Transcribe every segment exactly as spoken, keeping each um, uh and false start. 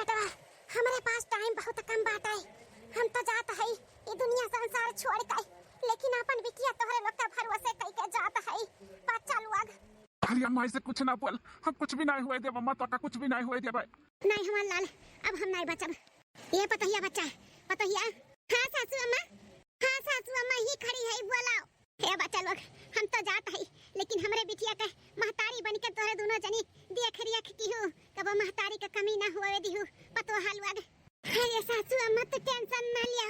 बेटवा, हमरे पास टाइम बहुत कम बाटे। हम तो जात हई ई दुनिया संसार छोड़ के, लेकिन आपन बिटिया तोहरे लोग के भरोसे कई के जात हई। बच्चा लोग। अरे अम्मा, ऐसे कुछ ना बोल, हम कुछ भी नहीं हुए देब अम्मा, तोका कुछ भी नहीं हुए देब। नहीं हमार लाल, अब हम नहीं बचब। ये पतोहिया बच्चा, पतोहिया। हाँ सासू अम्मा, हाँ सासू अम्मा, ही खड़ी है, बोलाओ। हे बच्चा लोग, हम तो जात हई, लेकिन हमरे बिटिया के महतारी बन के तोहरे दोनों जनी देख रेख किहू, कबो महतारी के कमी ना हुए दिहू। पतोहा लोग। अरे सासू अम्मा, तो टेंशन ना लिया,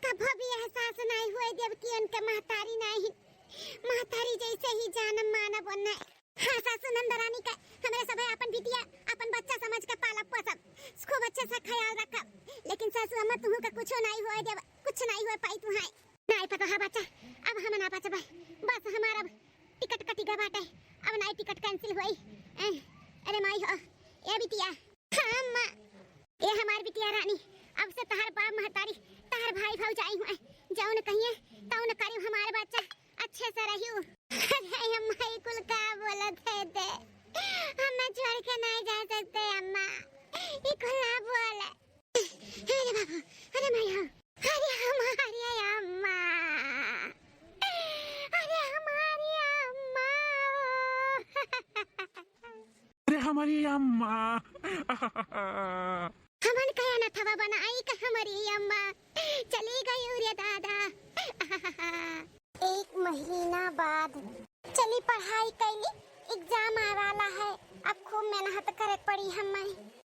कबो भी एहसास नहीं हुए देब कि उनके महतारी नहीं, महतारी जैसे ही जानब मानब ओन्ने। हाँ सासू नंदरानी के, हमरे सभे अपन बिटिया, अपन बच्चा समझ के पालब पोसब, खूब अच्छे से ख्याल रखब। लेकिन सासू अम्मा, तुहू के कुछो नहीं होए देब, कुछ नहीं होए पाई तुहाई। नहीं पतोहा बच्चा, अब हम ना बचबे, बस हमार अब टिकट कटि गए बाटे, अब नहीं टिकट कैंसिल होई। ए, अरे माई हो, ए बिटिया। हाँ अम्मा। ए हमार बिटिया रानी, अब से तहार बाप महतारी, तहार भाई भौजाई हुए, जौन कहिए तौन करियो, हमार बच्चा अच्छे से रहियो। अरे अम्मा, ई कुल का बोलत है ते? हमें छोड़ के नहीं जा सकते अम्मा, ई कुल ना बोल। अरे बाबू, अरे माई हो, अरे हमारी अम्मा, अरे हमारी अम्मा। अरे हमारी अम्मा। हमन कहे न थवा बनाई का हमारी अम्मा चली गई रे दादा। एक महीना बाद चली पढ़ाई कैली, एग्जाम आए वाला है, अब खूब मेहनत करे पड़ी हमें।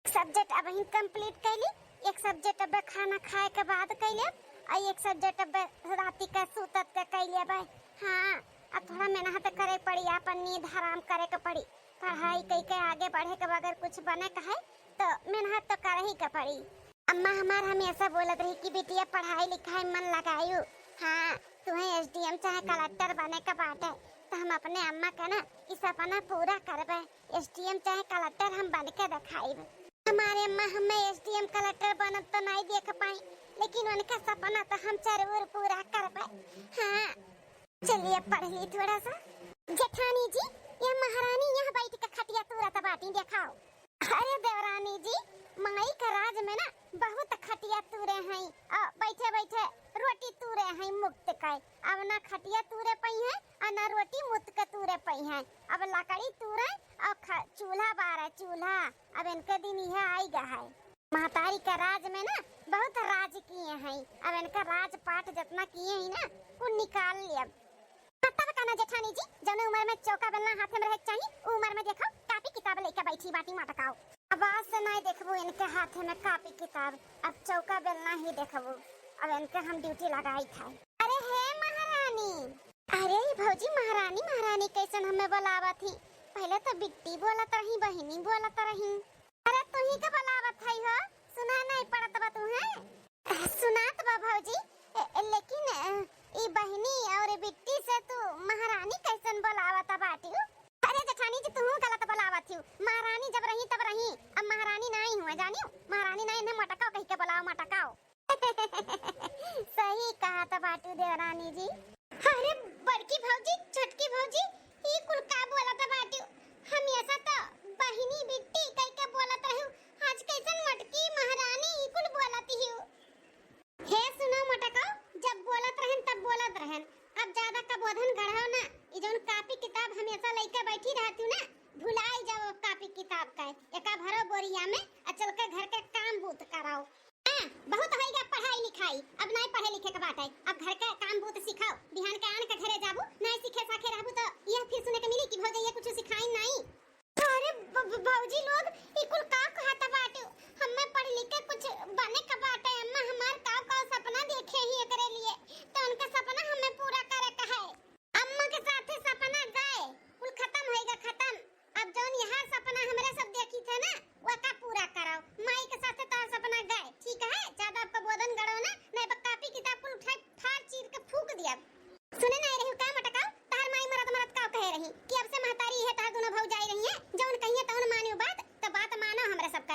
सब्जेक्ट अब ही कंप्लीट कैली, एक सब्जेक्ट अब खाना खाए के बाद कैले, और एक सब्जेक्ट अब राती का सूतत के कैले बा। हाँ, अब थोड़ा मेहनत करे पड़ी, अपन नींद हराम करे के पड़ी। पढ़ाई कई के आगे बढ़े के बगैर कुछ बने के है, तो मेहनत तो कर ही के पड़ी। अम्मा हमार हमेशा बोलत रही कि बिटिया पढ़ाई लिखाई मन लगायू। हाँ, तुम्हें एसडीएम चाहे कलेक्टर बने के बाटे, तो हम अपने अम्मा के ना ई सपना पूरा करबे। एसडीएम चाहे कलेक्टर हम बन के दिखाइब। हमारे अम्मा हमें एसडीएम कलेक्टर बनत तो नहीं देख पाई, लेकिन उनका सपना तो हम जरूर पूरा करबे। हाँ, चलिए पढ़ ली थोड़ा सा। जेठानी जी, ये महारानी यहाँ बैठ के खटिया तूरत बाटी, देखाओ। अरे देवरानी जी, माई के राज में ना बहुत खटिया तूरे हैं, आ, बैठे बैठे रोटी तूरे हैं मुक्त के। अब ना खटिया तूरे पई हैं, आ ना रोटी मुक्त के तूरे पई हैं। अब लकड़ी तूरे और ख-, चूल्हा बारे, चूल्हा। अब इनके दिन यह आई गा है। महतारी के राज में ना बहुत राज किए हैं, अब इनका राजपाट जितना किए हैं ना, कुल निकाल लिया। हाँ, तब का ना जेठानी जी, जौने उम्र में चौका बेलना हाथे में रहे के चाही, उ उम्र में देखो, कापी किताब लेके बैठी बाटी मटकाओ। अब आज से नहीं देखबू इनके हाथे में कापी किताब, अब चौका बेलना ही देखबू। अब इनके हम ड्यूटी लगाई था। अरे हे महारानी, अरे ई भौजी महारानी, महारानी कैसन हमें बोलावत ही? पहले तो बिट्टी बोलत रही, बहिनी बोलत रही। अरे तू ही के बोलावत है हो, सुना नहीं पड़त बा तुहे? सुनात बा भौजी, ए, ए, लेकिन, ए, ई बहिनी और बिट्टी से तू महारानी कैसन बोलावत बाटियो? अरे जेठानी जी, तू गलत बोलावत हियो। महारानी जब रही तब रही, अब महारानी नहीं हुए जानियो, महारानी नहीं, इन्हें मटकाओ कह के बोलाओ, मटकाओ। सही कहत बाटू देवरानी जी। अरे बड़की भौजी, छोटकी भौजी, ई कुल का बोलत बाटू? हमेशा तो बहिनी बिट्टी कह के बोलत रहू, आज कैसन मटकी महारानी ई कुल बोलत हियो? हे सुनो मटको, जब बोलत रहन तब बोलत रहन, अब ज्यादा कबोधन गढ़ाओ ना। ई जौन कापी किताब हमेशा लइके बैठी रहत हूँ ना, भुलाई जाओ कापी किताब का, एका भरो बोरिया में आ चल के घर के काम बूत कराओ। हाँ, बहुत होइगा पढ़ाई लिखाई, अब नाई पढ़े लिखे के बात है, अब घर के काम बूत सिखाओ। बिहान के आन के घरे जाबू, नाई सीखे साखे रहबू तो यह फिर सुने के मिली कि भौजैया कुछ सिखाई नाई। अरे ब-, ब-, भौजी लोग, ई कुल का कहत बाटू? हमें पढ़ लिख के कुछ बने के बाटे अम्मा, हमार काव काव सपना देखे ही एकरे लिए, तो उनका सपना हमें पूरा करे के है। अम्मा के साथे सपना गए, कुल खत्म होइगा खत्म। अब जौन यहाँ सपना हमरे सब देखी थे ना, वका पूरा कराओ। माई के साथे तोहर सपना गए, ठीक है? ज्यादा अब कबोधन गढ़ो ना, नहीं बा कापी किताब कुल उठाई फाड़ चीर के फूक दिया। सुने ना रही का मटकाओ, तहर माई मरत मरत का कहे रही कि अब से महतारी है तहर दोनों भौजाई रही है, जौन कहिए तौन मानियो बात, तो बात मानो हमरे सबका।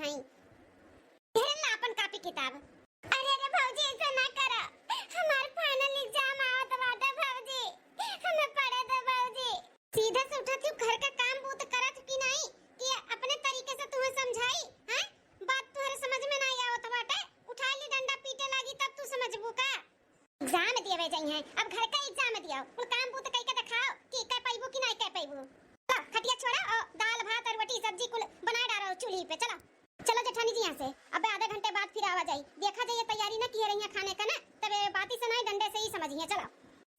आई। हेर ला अपन कापी किताब। अरे, अरे भौजी, ऐसे ना करा, हमार final exam आवत बाटे भौजी, हमें पढ़े दे भौजी। सीधा से उठत हूँ, घर का काम बूत करत कि नहीं, कि अपने तरीके से तुम्हें समझाई, हैं? बात तुम्हारे समझ में नहीं आवत बाटे, उठा ली डंडा पीटे लागी तब तू समझबू का? Exam देवे जाई हैं, अब घर का exam दियो, कुल काम बूत कई के दिखाओ कि कर पैबू कि नहीं कर पैबू। लो, खटिया छोड़ा और दाल भात और रोटी सब्जी कुल बना डालो चूल्ही पे, चलो। चलो जेठानी जी यहाँ से, अबे आधे घंटे बाद फिर आवा जाई, देखा जाइए तैयारी ना किए रही है खाने का ना, तबे बाती से नहीं डंडे से ही समझिए। चलो,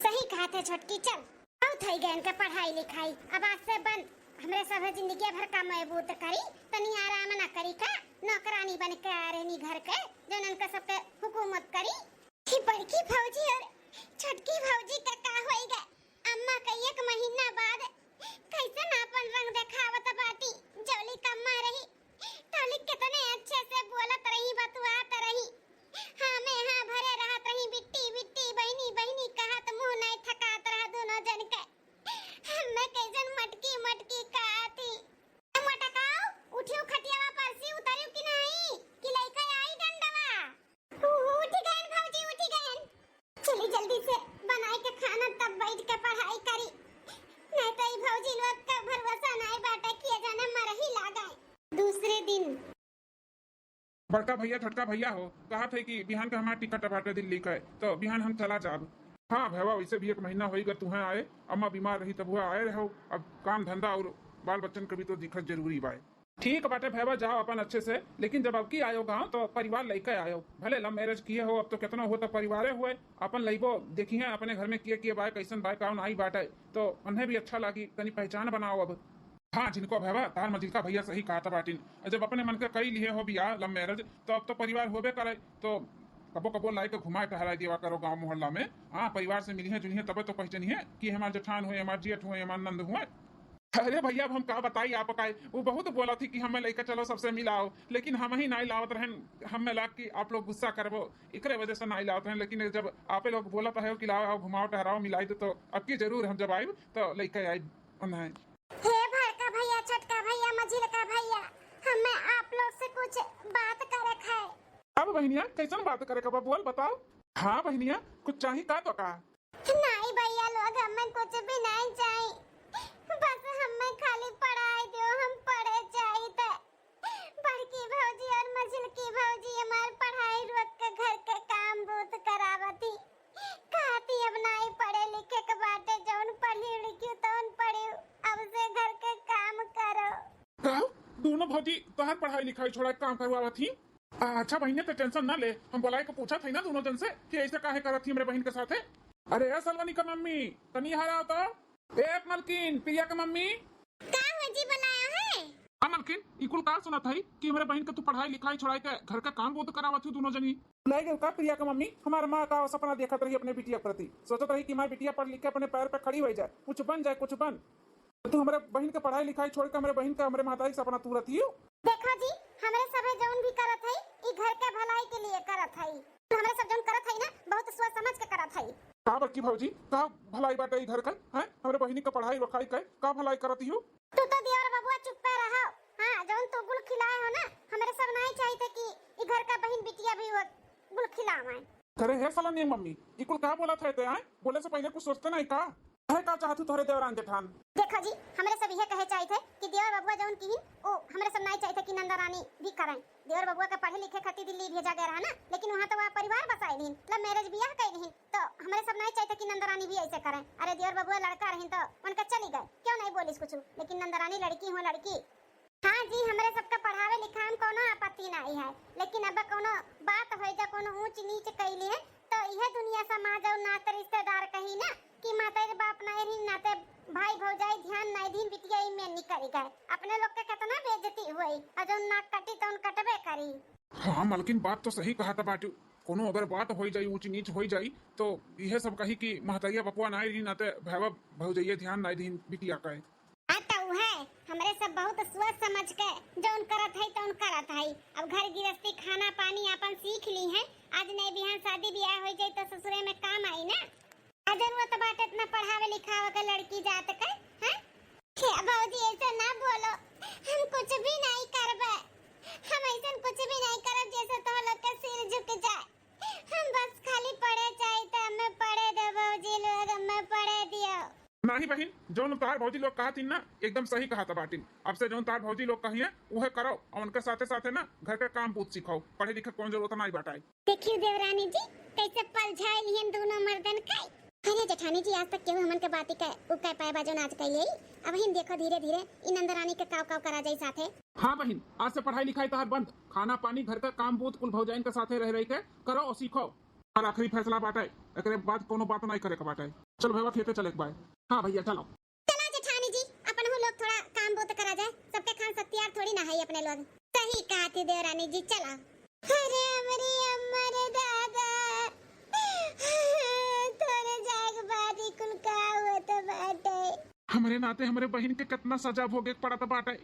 सही कहा थे छोटकी, चल। बहुत है गए इनके पढ़ाई लिखाई, अब आज से बंद। हमरे सब जिंदगी भर का मैं बूत करी, तनी आराम ना करी का? नौकरानी बन के आ रहनी घर के, जो इनके सबके हुकूमत करी। कि बड़की भौजी और छोटकी भौजी का का होई गए? अम्मा का एक महीना बाद कैसन आपन रंग देखावत बाटी। जौली कम्मा रही, तौली कितने अच्छे से बोलत रही, बतुआत रही। हाँ में हाँ भरे रहत रही, बिट्टी, बिट्टी, बहिनी, बहिनी कहत मुँह नहीं थकात रहा दोनों जन के। हमें कैसन मटकी, मटकी कहती। ए मोटकाऊ, उठियो खटियावा पर से उतरियो कि नहीं? कि लइका आई डंडवा? उ-, उठि गएन भौजी, उठि गएन। चली जल्दी से बनाए के खाना, तब बैठ के पढ़ाई करी। नहीं तो ई भौजी लोग का भरोसा नहीं बाटे, किए जाने मरही लागे। दूसरे दिन। बड़का भैया, छोटका भैया हो, कहत है कि बिहान के हमार टिकट बाटे दिल्ली के, तो बिहान हम चला जाब। हाँ भैया, वैसे भी एक महीना होई गए तुहें आए, अम्मा बीमार रही तब हुआ आए रहो, अब काम धंधा और बाल बच्चन के भी तो दिक्कत जरूरी बाए। ठीक बाटे भैया, जाओ अपन अच्छे से, लेकिन जब अबकी आयो गाँव तो परिवार लेके आयो, भले love marriage किए हो, अब तो कितना हो तो परिवारे हुए, अपन लइबो देखिए अपने घर में किए किए बाय, कैसन बाय, कौन आई बाटे, तो उन्हें भी अच्छा लागी, तनी पहचान बनाओ अब। हाँ झिनको भैया, तार मझिलका भैया सही कहत बाटिन, जब अपने मन के कई लिए हो बियाह love marriage, तो अब तो परिवार होबे करे, तो कबो कबो लाइके घुमाए टहराए देवा करो गाँव मोहल्ला में। हाँ, परिवार से मिलिहे जुलिहे तबे तो पहचानिहे कि हमार जेठान हुए, हमार जेठ हुए, हमार नंद हुए। अरे भैया, अब हम का बताई आपका, वो बहुत बोला थी कि हमें लेके चलो, सबसे मिलाओ, लेकिन हम ही नहीं लावत रहन। हमें लाग कि आप लोग गुस्सा करबो, एकरे वजह से नहीं लावत रहन। लेकिन जब आपे लोग बोलत है कि लाओ, आओ, घुमाओ, टहराओ, मिलाई दो, तो अब की जरूर हम जब आइब तो लेके आइब उन्हें। हे बड़का भैया, छोटका भैया, मझिलका भैया, हमें आप लोग से कुछ बात करे के है। अब बहिनिया, कैसन बात करे के बा, बोल, बताओ। हाँ बहिनिया, कुछ चाही का तो का? नहीं भैया लोग, हमें कुछ भी नहीं चाही, बस हमें खाली पढ़ाई दियो, हम पढ़े चाहित। बड़की भौजी और मझिलकी भौजी हमार पढ़ाई रोक के घर के काम बहुत करावती, कहती अब नहीं पढ़े लिखे के बाटे, जौन पढ़ी लिखी तौन पढ़ी, अब से घर के काम करो। का? दोनों भौजी तोहर पढ़ाई लिखाई छोड़ा काम करवावत ही? आ, अच्छा बहिने, ते tension ना ले, हम बुलाए के पूछत हई ना दोनों जन से कि ऐसे काहे करत ही हमरे बहिन के साथे। अरे ए सलोनी का मम्मी, तनी यहाँ आओ तो। ए मलकिन, प्रिया का मम्मी। का हो जी, बुलाया है? हाँ मलकिन, ई कुल का सुनत हई कि हमरे बहिन के तू पढ़ाई लिखाई छोड़ाई के घर का काम बहुत करावत हूँ दोनों जनी? बुलाई गयो का प्रिया का मम्मी? हमार माँ का सपना देखत रही अपने बिटिया के प्रति, सोचत रही कि हमार बिटिया पढ़ लिख के अपने पैर पे खड़ी हो जाए, कुछ बन जाए, कुछ बन। तो तू हमरे बहिन के पढ़ाई लिखाई छोड़ के हमरे बहिन के, हमरे महतारी के सपना तूरत हियो। देखो जी, हमरे सभे जौन भी करत हई, ई घर के भलाई के लिए करत हई। हमरे सब जौन करत हई ना, बहुत सोच समझ के करत हई। का बड़की भौजी, का भलाई बाटे ई घर के? हैं? हमरे बहिनी के पढ़ाई लिखाई के का भलाई करत हियो? तू तो देवर बबुआ चुप्पे रहो। हाँ, जौन तू गुल खिलाए हो ना, हमरे सब नहीं चाहिए कि ई घर का बहिन बिटिया भी वो गुल खिलावे। अरे हे सलोनी मम्मी, ई कुल का बोलत है ते, आय? बोले से पहले कुछ सोचते नहीं का? कहे का चाहत हूँ तोहरे देवरान जेठान? देखो जी, हमरे सब इहे कहे चाहित है कि देवर बबुआ जौन किहिन, उ हमरे सब नहीं चाहित है कि नंदा रानी भी करें। देवर बबुआ के पढ़े लिखे खातिर दिल्ली भेजा गया रहा ना, लेकिन वहाँ तो वह परिवार बसाए लिहिन, love marriage बियाह कई लिहिन, तो हमरे सब नहीं चाहित है कि नंदा रानी भी ऐसे करें। अरे देवर बबुआ लड़का रहिन तो उनका चली गए, क्यों नहीं बोलिस कुछ, लेकिन नंदा रानी लड़की हुआ लड़की। हाँ जी, हमरे सबका पढ़ावे लिखावे में कौनो आपत्ति नहीं है, लेकिन अब कौनो बात होई जा, कौनो ऊंच नीच कैली है, तो यह दुनिया समाज और नाते रिश्तेदार कही ना कि माते बाप नहीं रही, नाते भाई भौजाई ध्यान नहीं दीन, बिटिया ई में निकल गए। अपने लोग के कितना बेइज्जती हुई, और जौन नाक कटी तौन कटबे करी। हाँ मलकिन, बात तो सही कहा था बाटू, कौनो अगर बात होई जाई, ऊंच नीच होई जाई, तो यह सब कही कि महतरिया बपुआ नहीं रही, नाते भैया भौजैया ध्यान नहीं दीन बिटिया का। आ त उहे, हमरे सब बहुत सोच समझ के जौन करत हई तौन करत हई। अब घर गृहस्थी खाना पानी आपन सीख ली है, आज नहीं बिहान शादी बियाह हो जाई तो ससुरे में काम आई ना। आ जरूरत बाटे इतना पढ़ावे लिखावे के लड़की जात के, हैं? हे भौजी ऐसे ना बोलो, हम कुछ भी नहीं करबे, हम नाही बहिन, जौन तार भौजी लोग कहत हिन ना, एकदम सही कहत बाटिन। अब से जौन तार भौजी लोग कहिए, उहे करो, और उनके साथे साथे ना घर के काम बूत सिखाओ। पढ़े लिखे कौन जरूरत नाही बाटे। देखियो देवरानी जी, कैसे पलझाइल हिन दोनों मर्दन के। अरे जेठानी जी, आज तक केहू हमन के बाती के उ कह पाए बा जौन आज कैले। अब हिन देखो धीरे धीरे इ नंदरानी के काव काव करा जाई साथे। हाँ बहिन, आज से पढ़ाई लिखाई तहार बंद। खाना पानी घर का काम बूत कुल भौजाइन के साथे रह रही के करो और सीखो। और आखिरी फैसला बाटे, एकरे बाद कोनो बात नहीं करे के बाटे। चल भैया खेते चले के बाय। हाँ भैया चलो। चला जेठानी जी, अपन हूँ लोग थोड़ा काम बूत करा जाए, सबके खान सत्यार थोड़ी ना है अपने लोग। सही कहती देवरानी जी, चला। अरे हमरे अम्मर दादा, तोरे जाए के बाद ही कुल का होत बाटे। हमरे नाते हमरे बहिन के कितना सजा भोगे के पड़त बाटे।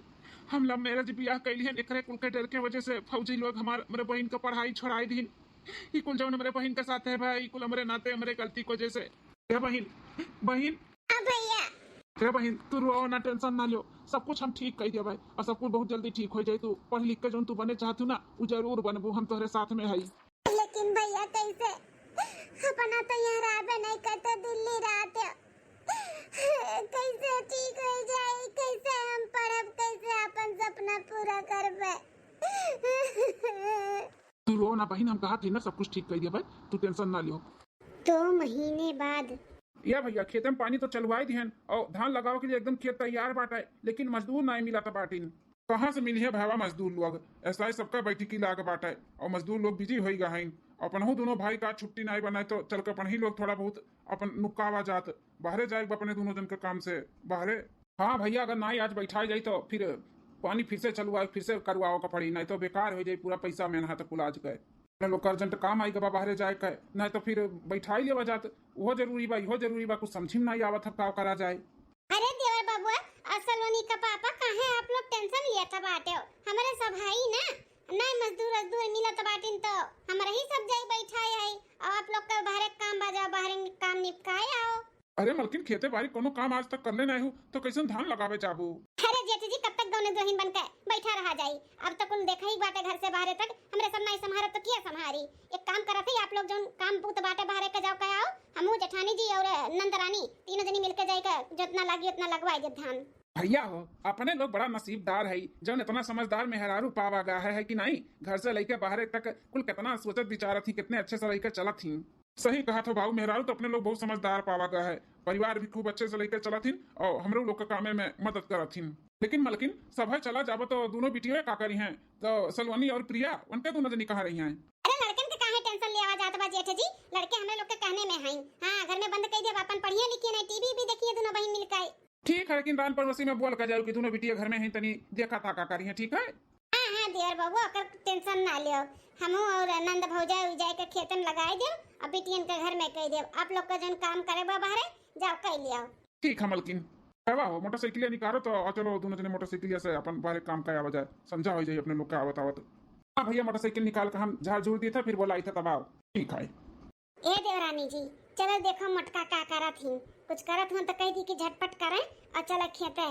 हम लव मैरिज बियाह कैली हन, एकरे कुल के डर के वजह से फौजी लोग हमार, हमरे बहिन के पढ़ाई छोड़ाई दीन। ई कुल जौन हमरे बहिन के साथ है भाई, ई कुल हमरे नाते हमरे गलती की वजह से। ए बहिन, बहिन। हाँ भैया। ए बहिन, तू रो ना, टेंशन ना लियो, सब कुछ हम ठीक कर देबै और सब कुछ बहुत जल्दी ठीक हो जाए। तू पढ़ लिख के जौन तू बने चाहतू ना, उ जरूर बनबू, हम तोहरे साथ में हई। लेकिन भैया कैसे, अपना तो यहाँ रहबे नहीं करते, दिल्ली रहते, कैसे ठीक हो जाए, कैसे हम पढ़ब, कैसे अपन सपना पूरा करबे? तू रो ना बहिन, हम कहा थी ना सब कुछ ठीक कर देबै, तू टेंशन ना लियो। दो महीने बाद। या भैया, खेते में पानी तो चलवाई दिहन और धान लगावे के लिए एकदम खेत तैयार बाटे, लेकिन मजदूर नाई मिलत बाटिन। कहाँ से मिलिहे भावा मजदूर लोग? ऐसा ही सबका बैठकी लाग बाटे और मजदूर लोग बिजी होई गए हैं। अपनहू दोनों भाई का छुट्टी नाई बनाए तो चल के अपन ही लोग थोड़ा बहुत अपन नुकावा जात बाहरे जाए अपने दोनों जन के काम से बाहरे। हाँ भैया, अगर नाई आज बैठाई जाई तो फिर पानी फिर से चलवाए, फिर से करवाओ का पड़ी, नहीं तो बेकार हो जाई, पूरा पैसा मेहनत कुल आज के। अपने लोग का अर्जेंट काम आई गबा बाहरे जाए के, नहीं तो फिर बैठाई लेवा जात। वो जरूरी बा, इहो जरूरी बा, कुछ समझी में नहीं आवत है का करा जाए। अरे देवर बबुआ, असल उन्हीं का पापा, काहे आप लोग टेंशन लेत बाटे हो? हमरे सब हई ना, ना मजदूर वजदूर मिलत बाटिन तो हमरे ही सब जाई बैठाए आई, और आप लोग का बाहरे काम बाजा, बाहरे काम निपटाए आओ। अरे मलकिन, खेते बारी कोनो काम आज तक करले नहीं हो तो कैसन धान लगावे जाबू? अरे जेठ जी, कब तक गौने दुल्हन बन के बैठा रहा जाई? अब तो कुल देखा ही बाटे घर से बाहरे तक, हमरे सब नहीं संभारत तो किया संभारी? एक काम करत है, आप लोग जौन काम बूत बाटे बाहरे के जाओ के आओ, हमहू जेठानी जी और नंदरानी तीनों जनी मिलके जाई के जितना लागी उतना लगवाई देब धान। भैया हो, अपने लोग बड़ा नसीबदार है, जौन इतना समझदार मेहरारू पावा गया है, है कि नहीं? घर से लेके बाहरे तक कुल कितना सोचत विचारत ही, कितने अच्छे से लेके चलत ही। सही कहा थो बाबू, मेहरारू तो अपने लोग बहुत समझदार पावा गया है, परिवार भी खूब अच्छे से लेके चलत हिन और हमरो लोग के कामे में मदद करत हिन। लेकिन मलकिन, सभे चला जाबो तो दोनों बिटिया का करी हैं, तो सलोनी और प्रिया उनके दोनों जनी कहाँ रही हैं? अरे लड़कन के काहे टेंशन लेवा जात बा जेठ जी, लड़के हमरे लोग के कहने में हैं। हाँ, घर में बंद कई देब, अपन पढ़िए लिखिए नहीं, टीवी भी देखिए दोनों बहिन मिलके। ठीक है, लेकिन रान पड़ोसी में बोल के जाओ कि दोनों बिटिया घर में हैं, तनी देखा था का करी हैं, ठीक है? हाँ हाँ देवर बाबू, ओकर टेंशन ना लियो, हमहू और नंद भौजाई उजाई के खेतन लगाई देब, अब बिटियन के घर में कई देब, आप लोग का जौन काम करे बा बाहरे जाओ कई लियो। ठीक है मलकिन। कहवा हो, मोटरसाइकिलिया निकालो तो, और चलो दोनों जने मोटरसाइकिलिया से अपन बाहरे काम करावा जाए, समझा हो जाए अपने लोग का आवत आवत। हाँ भैया, मोटरसाइकिल निकाल के हम झाड़ झूड़ दिए थे, फिर बोलाई था तब आओ। ठीक है। ए देवरानी जी, चलो देखो मोटका का करत ही, कुछ करत हुन तो कह दी कि झटपट करें और चले खेते।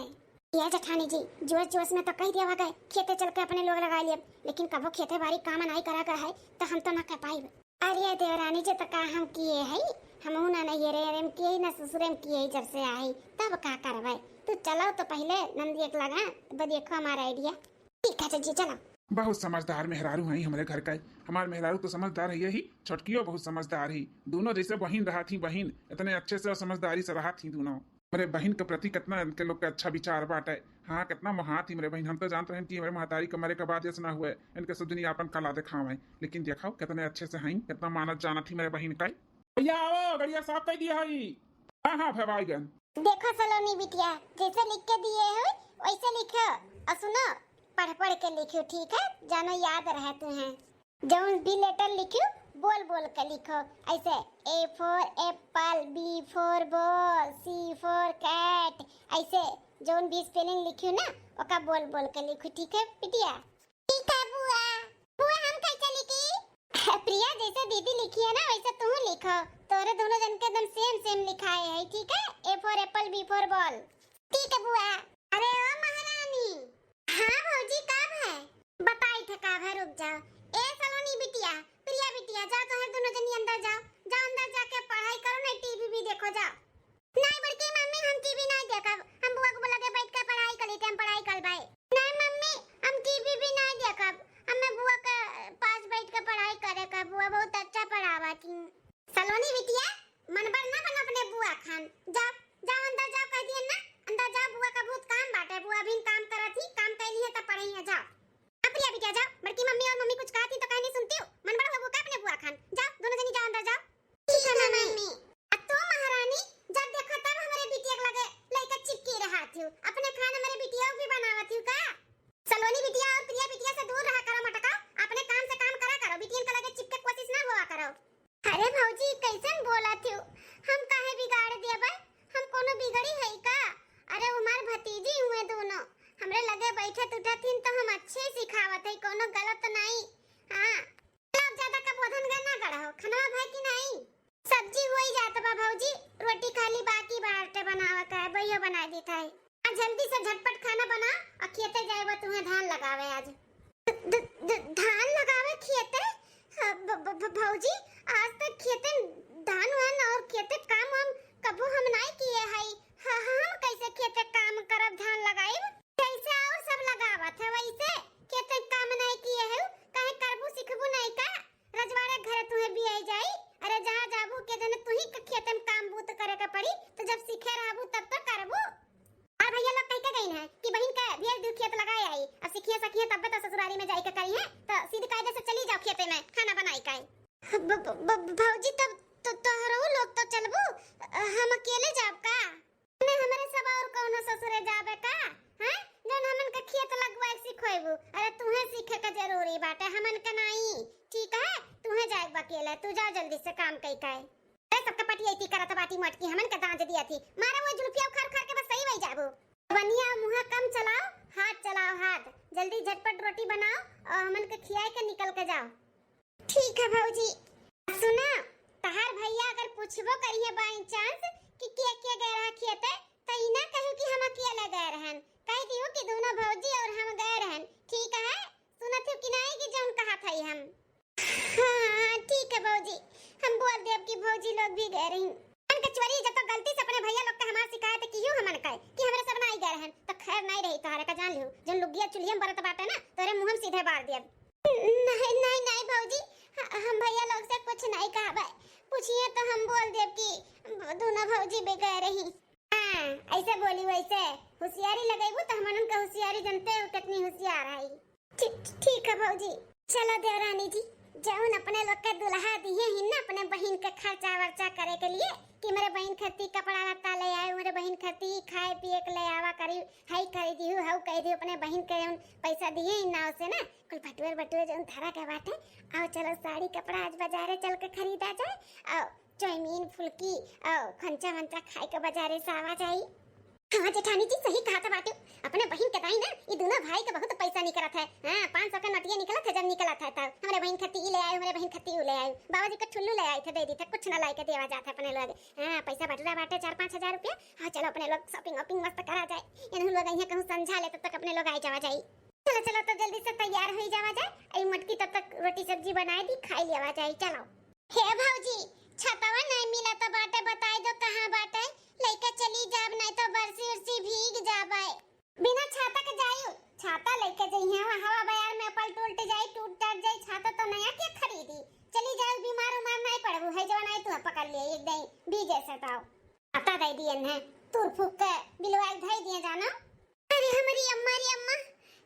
ए जेठानी जी, जोश जोश में तो कह दिया गए खेते चल के अपने लोग लगा लिए, लेकिन कबो खेते बारी काम नहीं करा गया है तो हम तो ना कह पाइब। अरे देवरानी जी, तो का हम किए है, हम ना नैहरे में किए ना ससुरे में किए जब से आई, तब का करबे? तू चलो तो पहले नंदिया के लगा, तब देखो हमारा आइडिया। ठीक है चाची, चलो। बहुत समझदार मेहरारू हैं हमरे घर का। हमार मेहरारू तो समझदार है ही, छोटकियो बहुत समझदार ही। दोनों जैसे बहिन रहा थी बहिन, इतने अच्छे से और समझदारी से रहा थी दोनों। हमरे बहिन के प्रति कितना इनके लोग के अच्छा विचार बाटे। हाँ, कितना महान थी हमरे बहिन। हम तो जानत रहन कि हमरे महतारी के मरे के बाद ऐसा ना हुए, इनके सब दुनिया अपन कला दिखावे, लेकिन देखो कितने अच्छे से हैं, कितना मानत जानत थी हमरे बहिन का। भैया आओ, गड़िया साफ कर दिया है। हाँ हाँ भवाईगन। देखो सलोनी बिटिया, जैसे लिख के दिए हो वैसे लिखो, और सुनो, पढ़ पढ़ के लिखो, ठीक है? जानो याद रहे तुम्हें। जौन भी लेटर लिखो, बोल बोल के लिखो, ऐसे A for apple, B for ball, C for cat, ऐसे जौन भी स्पेलिंग लिखो ना, ओका बोल बोल के लिखो, ठीक है बिटिया? ठीक है बुआ। बुआ हम कैसे लिखी? प्रिया जैसे दीदी लिखी है ना वैसे तू लिखो, तोरे दोनों जन के एकदम सेम सेम लिखाए है, ठीक है? A for apple, B for ball। ठीक है बुआ। अरे ओ महारानी। हाँ भौजी, का भय? बताई थे का भय, रुक जाओ। ए सलोनी बिटिया, प्रिया बिटिया, जाओ तोहर दोनों जनी अंदर जाओ, जाओ अंदर जाके पढ़ाई करो, नहीं टीवी भी देखो, जाओ। नहीं बड़की मम्मी, हम टीवी नाहीं देखब, हम बुआ के लगे बैठ के पढ़ाई करी, हम पढ़ाई करबै। नाहीं मम्मी, हम टीवी भी नाहीं देखब, हमें बुआ के पास बैठ के पढ़ाई करे का, बुआ बहुत अच्छा पढ़ावत ही। सलोनी बिटिया, मन बड़ ना बनो अपने बुआ खान, जाओ, जाओ अंदर जाओ, कह दिए ना, अंदर जाओ, बुआ का बहुत काम बाटे, बुआ अभी काम करत ही, काम कैली है तब पढ़ई है, जाओ। हाँ प्रिया बिटिया जाओ, बड़की मम्मी और मम्मी कुछ कहत ही तो काहे नहीं सुनती हो, मन बड़ हुआ का अपने बुआ खान, जाओ दोनों जनी जाओ अंदर जाओ। ठीक है मम्मी। आ तू महारानी, जब देखो तब हमरे बिटिया के लगे लइका चिपकी रहत ही, अपने खान हमरे बिटिया भी बनावत ही का? सलोनी बिटिया और प्रिया बिटिया से दूर रहा करो मटका, अपने काम से काम करा करो, बिटियन के लगे चिपके कोशिश ना हुआ करो। अरे भौजी, कैसन बोलत हिउ? हम काहे बिगाड़ देबै? हम कोनो बिगड़ी हई का? अरे, हमार भतीजी हुए दोनों, हमरे लगे बैठत उठत हिन तो हम अच्छे सिखावत हई, कोनो गलत नाई। हाँ, चलो, अब ज्यादा कबोधन ग ना गढ़ो, खनवा भय कि नाई? सब्जी होई जात बा भौजी, रोटी खाली बाकी बाटे बनावे का, बहियो बनाए देत है। आ जल्दी से झटपट खाना बना और खेते जाए बा तुहें धान लगावे आज। ध-, ध-, ध-, धान लगावे खेते? ह, ब-, ब-, ब-, भौजी, आज तक खेते धान वान और खेते काम वाम कबो हम नाई किए हई। ह-, हम कैसे खेते काम करब, धान लगाइब? जैसे और सब लगावत है वैसे खेते काम नाई किए है, काहे करबू सिखबू नाई का? रजवाड़े घरे तुहें बियाई जाई। अरे जहाँ जाबू के जने तुही के खेते में काम बूत करे के पड़ी, तो जब सीखे रहबू तब तो करबू। और भैया लोग कह के गई हैं कि बहिन के भेज दू खेत लगाए आई, अब सीखिए सखिए तब तो ससुरारी में जाई के करी है, तो सीधे कायदे से चली जाओ खेते में खाना बनाई का। ब-, ब-, ब-, भौजी तब तो तोहरो लोग तो चलबू, हम अकेले जाब का? ने हमरे सब और कौनो ससुरे जाबे का? हैं? जौन हमन के खेत लगवाए सिखोइबू। अरे तुहें सीखे के जरूरी बाटे, हमन के नाई। ठीक है, तुहें जाए बा अकेले, तू जा जल्दी से काम कई के। अरे सबके पटियैती करत बाटी मोटकी, हमन के दांज दिया थी। मारे वो जुल्फिया उखाड़ उखाड़ के बस सही वही जाबू। बनिया मुँह कम चलाओ, हाथ चलाओ हाथ। जल्दी झटपट रोटी बनाओ और हमन के खियाए के निकल के जाओ। ठीक है भौजी। सुना, तहार भैया अगर पूछबो करिहे by chance कि के के गए रहा खेते, त ई ना कहू कि हम अकेले गए रहन, कह दियो कि दोनों भौजी और हम गए रहन। ठीक है, सुनत हो कि नहीं कि जौन कहत हई हम? हाँ, हाँ, ठीक है भौजी, हम बोल देब कि भौजी लोग भी गए रही। अरे कचवरी, जब तो गलती से अपने भैया लोग के हमार शिकायत किहू हमन के कि हमरे सब नाई गए रहन, तो खैर नाई रही तोहरे का जान लिहू। जौन लुगिया चुलिया में बरत बाटे ना, तोरे मुँह में सीधे बार देब। नहीं, नहीं, नहीं भौजी, ह-, हम भैया लोग से कुछ नहीं कहबे। पूछिए तो हम बोल देब कि दोनों भौजी भी गए रही। हाँ, ऐसे बोली वैसे होशियारी लगैबू तो हमन का होशियारी जनते हो कितनी होशियार है। ठी-, ठीक है भौजी। चलो देवरानी जी, जौन अपने लोग के दुल्हा दिए ही ना अपने बहिन के खर्चा वर्चा करे के लिए कि मेरे बहिन खातिर कपड़ा लत्ता ले आए, मेरे बहिन खातिर खाए पिए के ले आवा करी, हई करी दिहू, हऊ कह दिहू, अपने बहिन के जौन पैसा दिए ही ना उसे ना कुल भटुअर बटुअर जौन धरा के बाटे, आओ चलो साड़ी कपड़ा आज बाजारे चल के खरीदा जाए, आओ चाउमीन फुल्की, आओ खंचा वंचा खाए के बाजारे से आवा जाई। हाँ जेठानी जी, सही कहत बाटू। अपने बहिन के दाई ना, ई दोनों भाई के बहुत पैसा निकलत है। हाँ, पाँच सौ के नोटिया निकलत है, जब निकलत है तब। हमरे बहिन खातिर ई ले आए, हमरे बहिन खातिर ऊ ले आए। बाबा जी के ठुल्लू ले आए थे, दे दी थे, कुछ ना लाई के देवा जात है अपने लोग। हाँ, पैसा बटुरा बाटे चार पाँच हजार रुपया। हाँ, चलो अपने लोग shopping वॉपिंग मस्त करा जाए। इन्हू लोग यहाँ कहूँ समझा ले, तब तक अपने लोग आई जावा जाई। चलो, चलो, तो जल्दी से तैयार होई जावा जाए। आई मटकी तब तक रोटी सब्जी बनाए दी, खाई लेवा जाए। चलो। हे भौजी, छतवा नहीं मिलत बाटे, बताई दो कहाँ बाटे, लइके चली जाब, नहीं तो बरसी उरसी भीग जाबे। बिना छाता के जायू, छाता लइके जइहे, वहाँ हवा बयार में पलट उल्ट जाई, टूट टाट जाई, छाता तो नया के खरीदी। चली जाऊ, बीमार उमार नहीं पड़बू, है जवन आई तू पकड़ लिए एक दई भीजे से ताव। छाता दे दिए ने, तूर फूक के बिलवाई धई दिए जानो। अरे हमरी अम्मा रे अम्मा,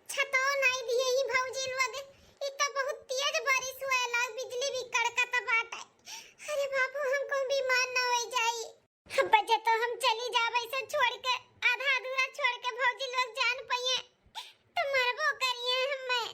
छतो नाई दिए ही भौजी लोग। ई तो बहुत तेज बारिश हुए लाग, बिजली भी कड़कत बाटे। अरे बापू, हम कहूँ बीमार ना हो जाई। अब बचे तो हम चली जाबे से छोड़ के, आधा अधूरा छोड़ के भौजी लोग जान पइए तो मरबो करिए हमें।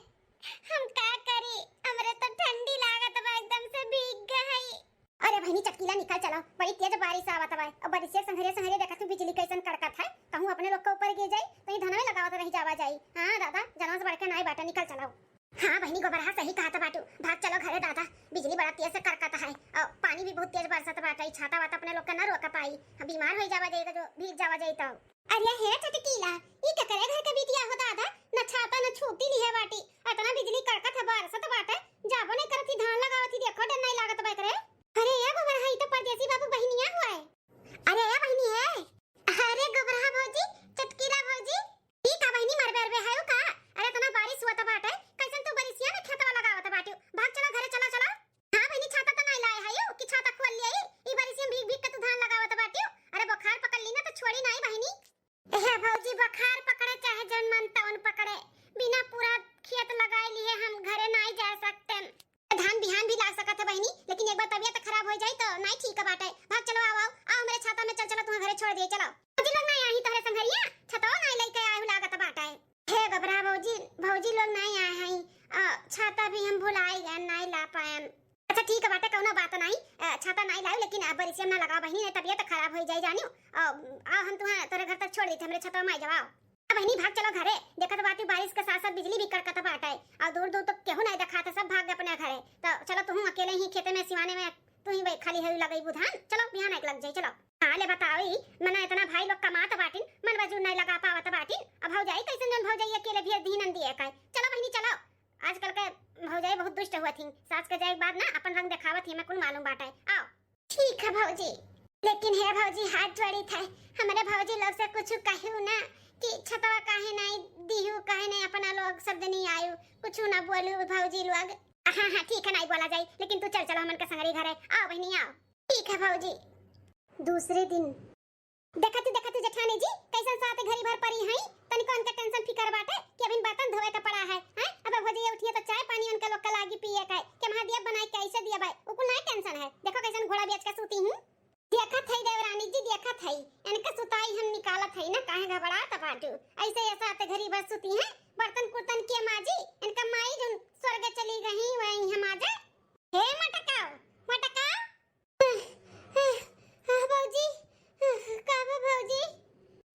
हम का करी, हमरे तो ठंडी लागत बा, एकदम से भीग गए हई। अरे बहिनी चटकीला निकल चलो, बड़ी तेज बारिश आवत बा। और बारिश के संघरे संघरे देखत हूँ बिजली कैसन कड़कत है, कहूँ अपने लोग के ऊपर गिर जाई तो ये धनवे लगावत रह जावा जाई। हाँ दादा, जनवा से बढ़ के नाई बाटे, निकल चलो। हाँ बहिनी गोबरहा सही कहत बाटू, भाग चलो घरे दादा, बिजली बड़ा तेज से कड़कत है और पानी भी बहुत तेज बरसत बाटे, ई छाता वाता अपने लोग के ना रोक पाई, हम बीमार हो जावा जाई तो, जो भीग जावा जाई तो। अरे हे चटकीला, ई केकरे घर के बिटिया हो दादा? न छाता न छूटी लिहे बाटी, अतना बिजली कड़कत है, बरसत बाटे, जाबो नहीं करत ही, धान लगावत ही, देखो डर नहीं लागत बा एकरे। अरे ए गोबरहा, ई तो परदेसी बाबू बहिनिया हुआ है। अरे ए बहिनी है। अरे गोबरहा, अभी हम भुलाई गए, नाई ला पाएन। अच्छा ठीक है बाटे, कौनो बात नाई, अ, छाता नाई लायू, लेकिन अब बरिसिया में ना लगाओ बहिनी, नहीं तबियत खराब हो जाई जानियो। अ, आओ हम तुहा तोरे घर तक छोड़ देते, हमरे छतवा में आई जाओ। अब बहिनी भाग चलो घरे, देखत बाटी बारिश के साथ साथ बिजली भी कड़कत बाटे, और दूर दूर तक केहू नाई देखात है, सब भाग गए अपने घरे। तो चलो तुहू अकेले ही खेते में सिवाने में तू ही वही खाली है लगई बुधान, चलो बिहान एक लग जाई, चलो। हाँ ले बताओ ई, मना इतना भाई लोग कमात बाटिन, मन बजू नाई लगा पावत बाटिन, अब भौजाई कैसन जौन भौजाई अकेले भी दीन दिए का। चलो बहिनी चलो, आजकल के भौजाई बहुत दुष्ट हुआ थी, सास के जाए के बाद ना अपन रंग दिखावत ही, हमें कुल मालूम बाटे। आओ। ठीक है भौजी, लेकिन हे भौजी हाथ जोड़ी थे, हमरे भौजी लोग से कुछ कहू ना कि छतवा काहे नहीं दिहू, काहे नहीं अपना लोग सब जनी आयु, कुछ ना बोलू भौजी लोग। हाँ हाँ ठीक है, नहीं बोला जाई, लेकिन तू चल चलो हमन के संगरी घरे। आओ बहिनी आओ। ठीक है भौजी। दूसरे दिन। देखत देखत जेठानी जी कैसन साथ घड़ी भर परी हैं, तनिको उनका टेंशन फिकर बाटे कि अभी बर्तन धोए के पड़ा है, हैं? अब भौजी उठिए तो चाय पानी उनका लोग का लागी पिए का, के महादेव बनाए कैसे दिया भाई, उकुल नहीं टेंशन है। देखो कैसन घोड़ा बेच के सूती हूँ। देखत है देवरानी जी, देखत है, इनका सुताई हम निकालत है ना, काहे घबरात बाटू? ऐसे ऐसा आते घड़ी भर सूती हैं, बर्तन कुर्तन के माजी, इनका माई जो स्वर्ग चली गई वही हम आ जाए। हे मटकाओ, मटकाओ। हाँ भौजी, का बा भौजी?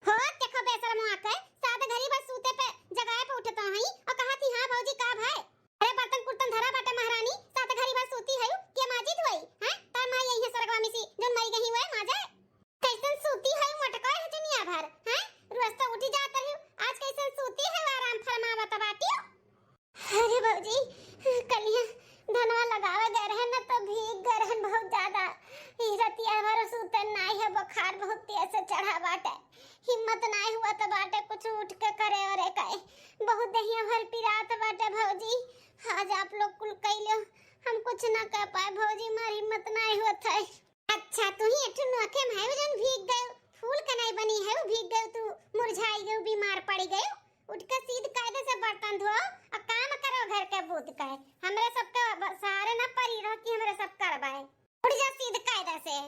हो देखो बेशरम आके, सात घड़ी बस सूते पे जगाए पे उठत हई और कहा थी, "हाँ भौजी का भाई?" अरे बर्तन कुर्तन धरा बाटे महारानी, सात घड़ी भर सूती है के माजी धोई, हैं? तार माई यही है सरगवा में सी, जोन मरी गई हुए माजे। कैसन सूती है मटका है दुनिया भर, हैं? रोज तो उठी जात रही, आज कैसन सूती है आराम फरमावत बाटी? अरे भौजी, कलिया धनवा लगावे गए रहन न तो भीग गए रहन बहुत ज्यादा। ई रतिया भर सूतन नाई है, बुखार बहुत तेज से चढ़ा बाटे, हिम्मत नाई हुआ तो बाटे कुछ उठ के करे ओरे काए। बहुत देहिया भर पिरात बाटे भौजी। आज आप लोग कुल कैलो, हम कुछ ना कर पाए भौजी, हमारी हिम्मत नाई हुआ था। अच्छा, तू ही एक ठो नोखे में है, जौन भीग गयो, फूल के नाई बनी है, भीग गयो, तू मुरझाई गयो, बीमार पड़ी गयो। उठ के सीध कायदे से बर्तन धो और काम करो घर के बूत के। हमरे सबके ब-, सहारे ना परी रहो कि हमरे सब करवाए। उठ जा सीध कायदे से।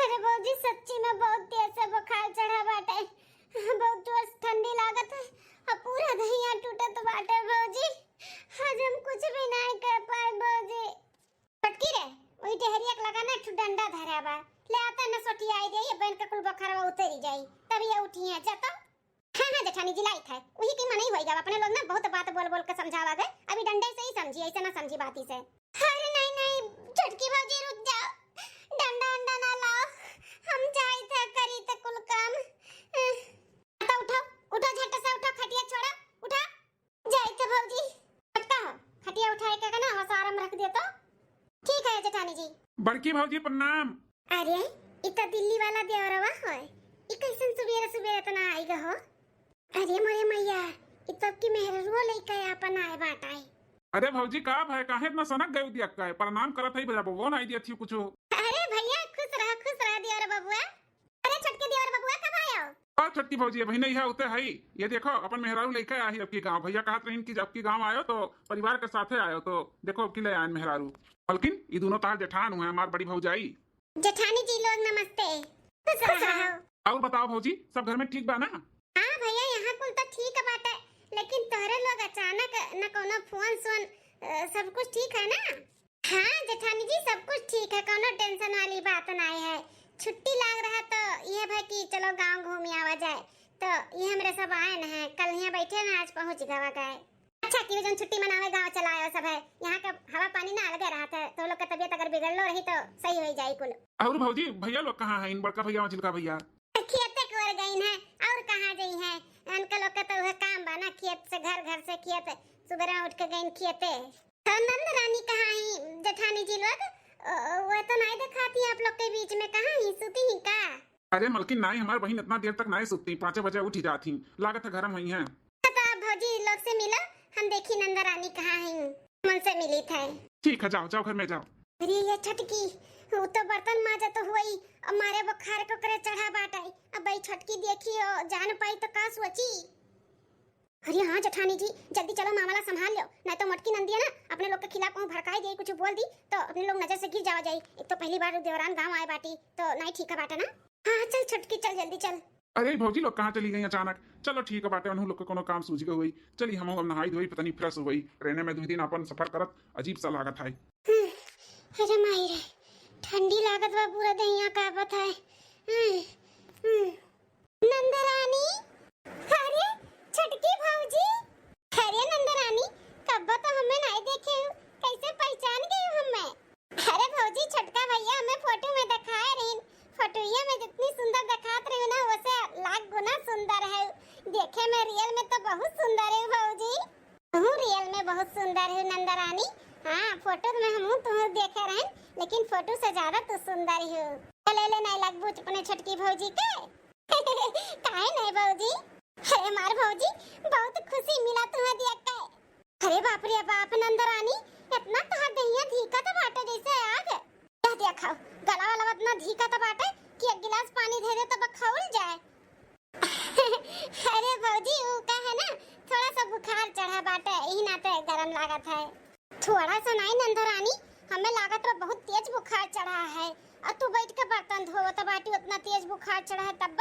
अरे भौजी, सच्ची में बहुत तेज से बुखार चढ़ा बाटे, बहुत जोर से ठंडी लागत है और पूरा दहिया टूटत बाटे भौजी। आज हम कुछ भी नहीं कर पाए भौजी। छोटकी रे, वही डेहरिया के लगा ना एक ठो डंडा धरा बा, ले आता ना सोटी आई जाई, बहन के कुल बोखरवा उतरी जाई, तब ये उठी है जा तो। हाँ हाँ जेठानी जी लाई थे, वही की मनई होई जावा, अपने लोग ना बहुत बात बोल बोल के समझावा गए, अभी डंडे से ही समझी, ऐसे ना समझी बाती से। अरे नहीं नहीं छोटकी भौजी रुक जाओ, डंडा अंडा ना लाओ, हम जाई थे करी थे कुल काम। तो उठो, उठो झट से उठो, खटिया छोड़ो, उठो। जाई तो भौजी। छोटका हो, खटिया उठाए के ना वसारा में रख दे तो। ठीक है जेठानी जी। बड़की भौजी प्रणाम। अरे, इ तो दिल्ली वाला देवरवा होय। इ कैसन सुबेरे सुबेरे इतना आई गो हो? अरे मोरे मैया, इ तो की मेहरुओ लेके अपन आए बाटाए। अरे भौजी का भाई, काहे इतना सनक गए दिया का है? प्रणाम करत है भैया, वो नहीं दिया थी कुछ। अरे भैया खुश रह, खुश रह देवर बबुआ। अरे छोटके देवर बबुआ कब आयो? और छोटकी भौजी अभी नहीं है, उते है। ये देखो अपन मेहरारू लेके आई अबकी गाँव। भैया कहत रहीन कि अबकी गाँव आयो तो परिवार के साथे आयो, तो देखो अबकी ले आयन मेहरारू। मलकिन, ई दोनों तार जेठान हुए, हमार बड़ी भौजाई। जेठानी जी लोग नमस्ते। खुश रहो। और बताओ भौजी, सब घर में ठीक बा ना? हाँ भैया, यहाँ कुल तो ठीक बाटे, लेकिन तोहरे लोग अचानक न कोनो फोन सोन, अ, सब कुछ ठीक है ना? हाँ जेठानी जी, सब कुछ ठीक है, कौनो टेंशन वाली बात नाई है। छुट्टी लाग रहा तो ये भाई कि चलो गांव घूम आवा जाए, तो ये हमरे सब आए न हैं, कल यहाँ बैठे न, आज पहुँच गवा गए। अच्छा कि जौन छुट्टी मनावे गाँव चला आयो सब है, यहाँ का हवा पानी ना अलगे रहत है, तो लोग का तबियत अगर बिगड़लो रही तो सही हो जाई कुल। और भौजी, भैया लोग कहाँ हैं, इन बड़का भैया, मझिलका भैया? खेते के ओर गईन है, और कहाँ जई हैं? उनका लोग का तो वह काम बा ना, खेत से घर, घर से खेत, सुबह उठ के गईन खेते। तो नंद रानी कहाँ ही जेठानी जी लोग? ओ, वो तो नहीं दिखाती आप लोग के बीच में, कहाँ ही, सूती ही का? अरे मलकिन, नाई, हमार बहिन इतना देर तक नाई सुतती, पाँचे बजे उठी जात ही, लागत है घर में ही हैं। तो आप भौजी लोग से मिलो, हम देखी नंदा रानी कहाँ हैं, उनसे मिली थे। ठीक है, जाओ, जाओ घर में जाओ। अरे ये छोटकी, वो तो बर्तन माजत हुई, और मारे बुखार को करे चढ़ा बाटे। अब भाई छोटकी देखी हो, जान पाई तो का सोची? अरे हाँ जेठानी जी, जल्दी चलो, मामला संभाल लो, नहीं तो मोटकी नंदिया ना अपने लोग के खिलाफ कहूँ भड़काई दे, कुछ बोल दी तो अपने लोग नजर से गिर जावा जाई। एक तो पहली बार देवरान गाँव आए बाटी, तो नहीं ठीक है बाटे ना। हाँ चल छोटकी, चल जल्दी चल। अरे भौजी लोग कहाँ चली गई अचानक? चलो ठीक बाटे, उन्हों लोग के कोनो काम सूझ गए हुई। चली हम अब नहाई धोई, तनी fresh हुई। ट्रेने में दुइ दिन अपन सफर करत अजीब सा लागत है। हम्म, अरे माई रे, ठंडी लागत बा, पूरा दहिया कांपत है। हम्म, हम्म। नंदरानी, अरे छोटकी भौजी, अरे नंदरानी, कब्बो तो हमें नहीं देखे हो, कैसे पहचान गए हो हमें? अरे भौजी, छोटका भैया हमें फोटो में दिखाए रहिन, फोटोइया में जितनी सुंदर दिखात रही ना, वैसे लाख गुना सुंदर है। देखे में real में तो बहुत सुंदर है भौजी। तू real में बहुत सुंदर है नंदरानी। हाँ, फोटो में हमहू तुहू देखे रहन, लेकिन फोटो से ज्यादा तू सुंदर हो। ले ले नहीं लगबू अपने छोटकी भौजी के। काहे नहीं भौजी? अरे हमार भौजी, बहुत खुशी मिला तुम्हें देख के। अरे बाप रे बाप नंदरानी, इतना तोहर दहिया धीकत बाटे जैसे आग। यह देखो, गला वाला इतना धीकत बाटे कि एक गिलास पानी दे दे तब खौल जाए। अरे भौजी, ऊ का है ना, थोड़ा सा बुखार चढ़ा बाटे, यही नाते गरम लागत है। थोड़ा सा नहीं नंदरानी, हमें लागत बा बहुत तेज बुखार चढ़ा है। और तू बैठ के बर्तन धोवत बाटी, उतना तेज बुखार चढ़ा है तब?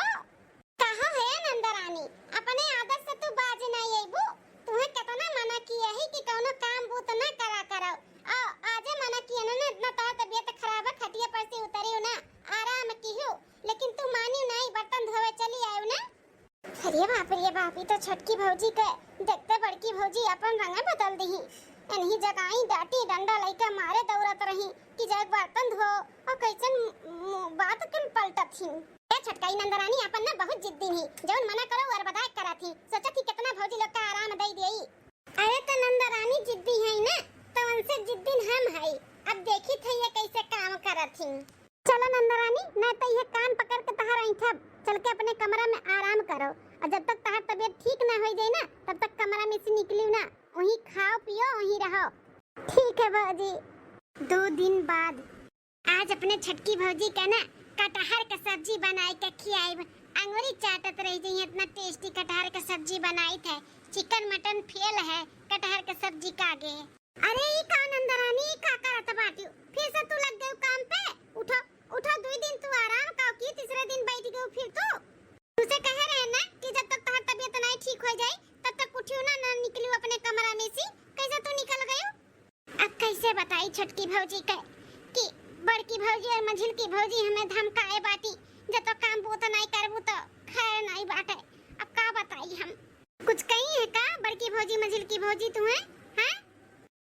कहा है नंदरानी, अपने आदत से तू बाज नहीं अइबू। तुम्हें कितना मना किया है कि कौनो काम बूत ना करा करो। आ, आजे मना किया ना, ना, इतना तार तबीयत खराब है, खटिया पर से उतरी हो ना, आराम की हो, लेकिन तू मानी नहीं, बर्तन धोवे चली आयो ना। अरे बाप रे बाप, ई तो छोटकी भौजी के देखते बड़की भौजी अपन रंगे बदल दही। इन्हीं जगाई डाटी डंडा लइके मारे दौड़त रही कि जाए बर्तन धो, और कैसन मु-, बात कुल पलटत ही। ए छोटका, ई नंदरानी अपन ना बहुत जिद्दी ही, जौन मना करो और बदाय करत ही। सोचत ही कितना भौजी लोग का आराम दई देई। अरे तो नंदरानी जिद्दी है ना, तो उनसे जिद्दी हम है। अब देखी थे ये कैसे काम करत ही। चलो नंदरानी, नहीं तो ये कान पकड़ के तहार ऐंठब, चल के अपने कमरा में आराम करो। और जब तक तहार तबीयत ठीक ना हो जाए ना, तब तक कमरा में से निकलियो ना, वहीं खाओ पियो, वहीं रहो। ठीक है भौजी। दो दिन बाद। आज अपने छोटकी भौजी का ना कटहर का सब्जी बनाए के खियाइब। अंगुरी चाटत रह जाइए, इतना tasty कटहर का सब्जी बनाई थे। Chicken mutton fail है कटहर का सब्जी का आगे। अरे ई का नंदरानी, ई का करत बाटियो? फिर से तू लग गयो काम पे? उठो, उठो, दुई दिन तू आराम काओ की, तीसरे दिन बैठ गयो फिर तू। तुझे कहे रहे ना कि जब तक तोहर तबीयत नहीं ठीक हो जाए, तब तक उठियो ना, ना निकलियो अपने कमरा में से। कैसे तू निकल गयो? अब कैसे बताई छोटकी भौजी के कि बड़की भौजी और मझिलकी भौजी हमें धमकाए बाटी, जब तो काम बूत नहीं करबू तो खैर नहीं बाटे। अब का बताई हम? कुछ कही है का बड़की भौजी, मझिलकी भौजी तुम्हें? हाँ?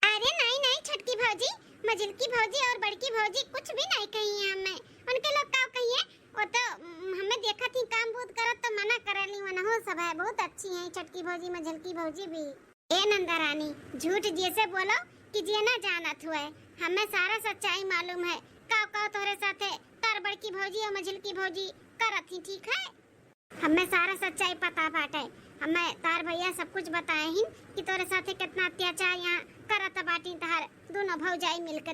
अरे नहीं, नहीं छोटकी भौजी, मझिलकी भौजी और बड़की भौजी कुछ भी नहीं कही है हमें। उनके लोग का कही है, वो तो, उम, हमें देखत ही काम बूत करत तो मना करेली, वनहो सब है, बहुत अच्छी हैं छोटकी भौजी, मझिलकी भौजी भी। ए नंदा रानी, झूठ जैसे बोलो कि जे ना जानत हुए, हमें सारा सच्चाई मालूम है। का, का तोहरे साथे तार बड़की भौजी और मझिलकी भौजी करत ही, ठीक है? हमें सारा सच्चाई पता बाटे। हमें तार भैया सब कुछ बताए हिन कि तोरे साथे कितना अत्याचार यहाँ करत बाटी तहार दोनों भौजाई मिलके।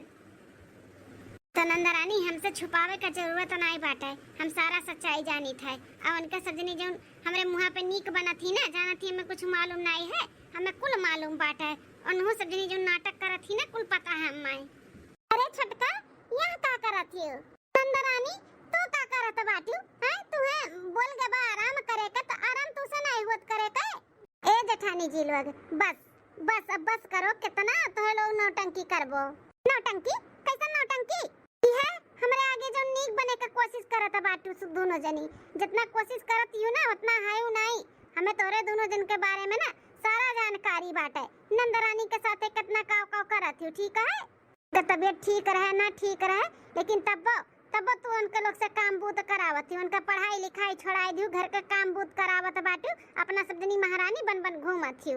तो नंदरानी, हमसे छुपावे का जरूरत नाई बाटे, हम सारा सच्चाई जानित है। और उनका सब जनी जौन हमरे मुँहा पे नीक बनत ही ना, जानत ही हमें कुछ मालूम नाई है, हमें कुल मालूम बाटे। उन्हों सब जनी जौन नाटक करत ही ना, कुल पता है हमें। अरे छोटका, यहाँ का करत ही? नंदरानी, तू का करत बाटू? हैं? तुहे बोल गए बा आराम करे के, त आराम तू से नहीं होत करे के? ए जेठानी जी लोग, बस, बस, अब बस करो, कितना तोहे लोग नौटंकी करबो? नौटंकी? कैसन नौटंकी? ई है, हमरे आगे जो नीक बने के कोशिश करत बाटू सु दोनों जनी, जितना कोशिश करत यू ना, उतना है नहीं। हमें तोरे दोनों जन के बारे में ना सारा जानकारी बाटे। नंदरानी के साथे कितना काव काव करत यू, ठीक है? के तबीयत ठीक रहे ना ठीक रहे, लेकिन तब्बो, तब्बो तू उनके लोग से काम बूत करावत ही, उनका पढ़ाई लिखाई छोड़ाई दियो, घर के काम बूत करावत बाटू, अपना सब जनी महारानी बन बन घूमत ही।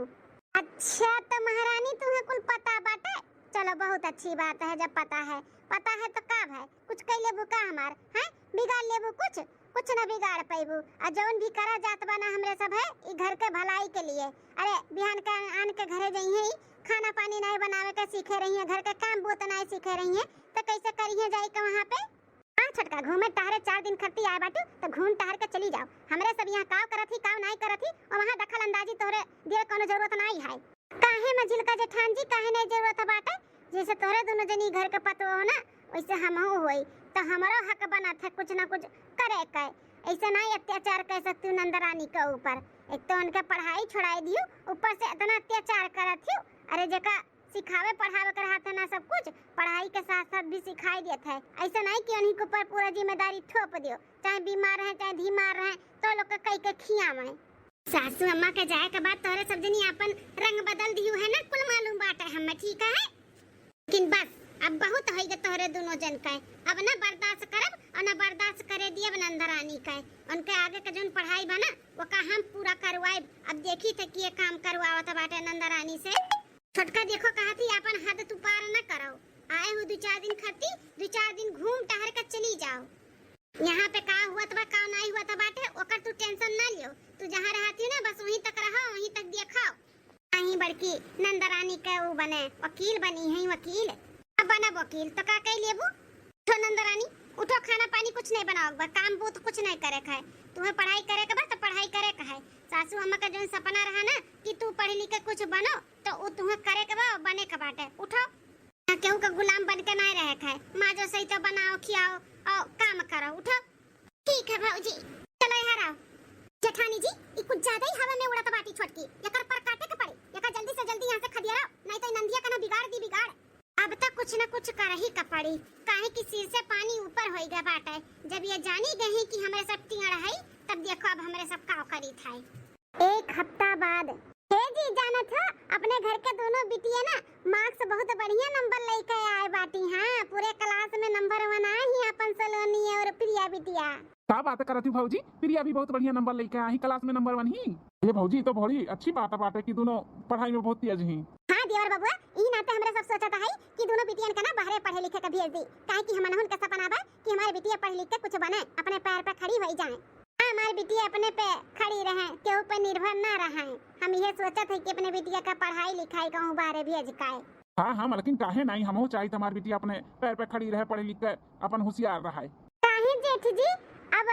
अच्छा, तो महारानी तुम्हें कुल पता बाटे? चलो, बहुत अच्छी बात है, जब पता है। पता है तो का भाई, कुछ कह लेबू का हमार, हैं? बिगाड़ लेबू कुछ? कुछ न बिगाड़ पैबू। आ जौन भी करा जात बा ना हमरे सब है, ई घर के भलाई के लिए। अरे, बिहान के आन के घरे जइहे, ई खाना पानी नहीं बनावे के सीखे रही है, घर के काम बूत नहीं सीखे रही है, तो कैसे करिए जाई के वहाँ पे? हाँ छोटका, घूमे टहरे चार दिन खत्ती आए बाटू, तो घूम टहर के चली जाओ। हमरे सब यहाँ काव करत ही, काव नहीं करत ही, और वहाँ दखल अंदाजी तोहरे दिए कोनो जरूरत नहीं है। काहे मझिलका जेठान जी, काहे नहीं जरूरत बाटे? जैसे तोहरे दोनों जनी घर के पतोह हो ना, वैसे हमहू होई, तो हमरो हक बनत है कुछ ना कुछ करे के। ऐसे नाहीं अत्याचार कर सकती हूँ नंदरानी के ऊपर। एक तो उनके पढ़ाई छोड़ाई दियो, ऊपर से इतना अत्याचार करत हियो। अरे जेका सिखावे पढ़ावे के रहत है ना सब कुछ, पढ़ाई के साथ साथ भी सिखाई देत है। ऐसे नाहीं कि उन्हीं के ऊपर पूरा जिम्मेदारी थोप दियो, चाहे बीमार रहे चाहे धीमार रहे, तो लोग के कई के खियावे। सासू अम्मा के जाए के बाद तोहरे सब जनी आपन रंग बदल दिहू है ना, कुल मालूम बाटे हमें, ठीक है? लेकिन बस, अब बहुत होई गे तोहरे दोनों जन के। अब ना बर्दाश्त करब और ना बर्दाश्त करे दियब नंदरानी के। उनके आगे के जौन पढ़ाई बा ना, ओका हम पूरा करवाइब। अब देखी थे कि ये काम करवावत बाटे नंदरानी से। छोटका देखो, कहा थी आपन हद तू पार ना करो। आए हो दो चार दिन खाती, दो चार दिन घूम टहर के चली जाओ। यहाँ पे का हुआ बा, का नाहीं हुआ बाटे, ओकर तू tension ना लियो। तू जहाँ रहती ना, बस वहीं तक रहो, वहीं तक देखो। अहीं बड़की नंदरानी के ऊ बने, वकील बनी है वकील। अब बनब वकील तो का कह लेबू? उठो नंदरानी, उठो, खाना पानी कुछ नहीं बनाओ, बस काम बूत कुछ नहीं करे के है। तुम्हें पढ़ाई करे के बा तो पढ़ाई करे के है। सासू अम्मा का जौन सपना रहा ना कि तू पढ़ लिख के कुछ बनो, तो ऊ तुम्हें करे के बा, बने के बाटे। उठो। ना केहू का गुलाम बन के नाय रहे खाए। माजो सही तो बनाओ, खियाओ और काम करो। उठो। ठीक है भौजी, चलो यहाँ रहो। जेठानी जी, ई कुछ ज्यादा ही हवा में उड़त बाटी छोटकी, एकर पर काटे के पड़ी। एका जल्दी से जल्दी यहाँ से खदियारो, नहीं तो ई नंदिया का ना बिगाड़ दी बिगाड़। अब तो कुछ न कुछ कर ही का पड़ी, काहे कि सिर से पानी ऊपर होई गए बाटे। जब ये जानी गई कि हमरे सब टिंगड़ है, तब देखो अब हमरे सब का करी था। एक हफ्ता बाद। हे जी, जानत हो, अपने घर के दोनों बिटिया ना marks बहुत बढ़िया number लेके आए बाटी। हाँ, पूरे class में number one आई ही अपन सलोनी और प्रिया बिटिया। का बात करत ही भौजी, प्रिया भी बहुत बढ़िया number लेके आई class में number one ही। ये भौजी, तो बड़ी अच्छी बात बाटे कि दोनों पढ़ाई में बहुत तेज ही। हाँ देवर बबुआ, ई नाते हमरे सब सोचत है कि दोनों बिटियन के ना बाहरे पढ़े लिखे के भेज दी, काहे कि हमनहुन के सपना बा कि हमारे बिटिया पढ़ लिख के कुछ बने, अपने पैर पे खड़ी होई जाए। हमार बिटिया अपने पे खड़ी रहे, केहू पे निर्भर ना रहे। हम ये सोचत है कि अपने बिटिया का पढ़ाई लिखाई कहूँ बाहरे भेज काए। हाँ, हाँ, मलकिन, काहे नाहीं, हमहू चाहित हमार बिटिया अपने पैर पे खड़ी रहे, पढ़ लिख के अपन होशियार रहे। काहे जेठ जी, अब